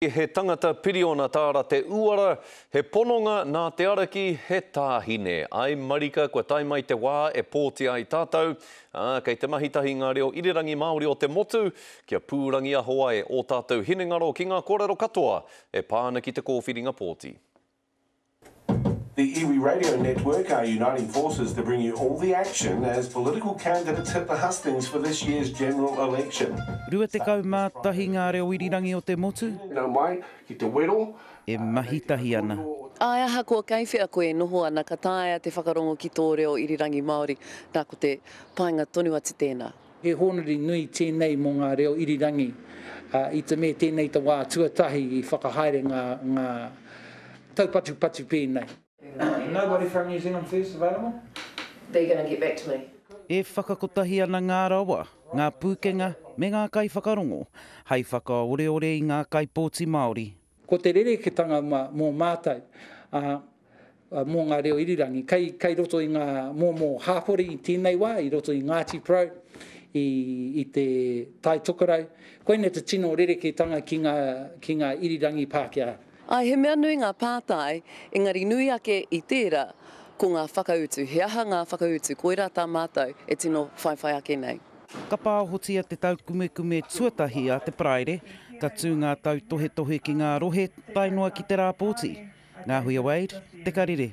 He tangata piriona tāra te uara, he pononga nā te Araki, he tāhine. Ai marika kua tae mai te wā e pōti ai tātou, ā, kei te mahi tahi ngā reo irirangi Māori o te motu kia pūrangiaho ai ō tātou hinengaro ki ngā kōrero katoa e pā ana ki te kōwhiringa pōti. The Iwi Radio Network are uniting forces to bring you all the action as political candidates hit the hustings for this year's general election. 21 ngā reo irirangi o te motu. Nau mai ki te wero. E mahi tahi ana. Āe, ahakoa kei whea koe e noho ana, ka taea te whakarongo ki tō reo irirangi Māori, nā ko te painga tonu atu tēnā. He hōnore nui tēnei mō ngā reo irirangi, i te mea tēnei te wā tuatahi i whakahaere ngā, ngā taupatupatu pēnei. Nobody from New Zealand First available? They're gonna get back to me. E whakakotahi ana ngā rawa, ngā pūkenga me ngā kaiwhakarongo hei whakaoreore i ngā kaipōti Māori. Ko te rereketanga mō mātou, ā, mō ngā reo irirangi, kei, kei roto i ngā momo hāpori i tēnei wā, i roto i Ngāti Porou, i, i te Tai Tokerau. Koinei te tino rerekētanga ki ngā, ki ngā irirangi Pākehā. Āe, he mea nui ngā pātai, engari nui ake i tērā, ko ngā whakautu. He aha ngā whakautu? Koirā tā mātou e tino whaiwhai ake nei. Ka pāohotia te taukumekume tuatahi a te Paraire, ka tū ngā tautohetohe ki ngā rohe tae noa ki te rā pōti. Ngāhuia Wade, Te Karere.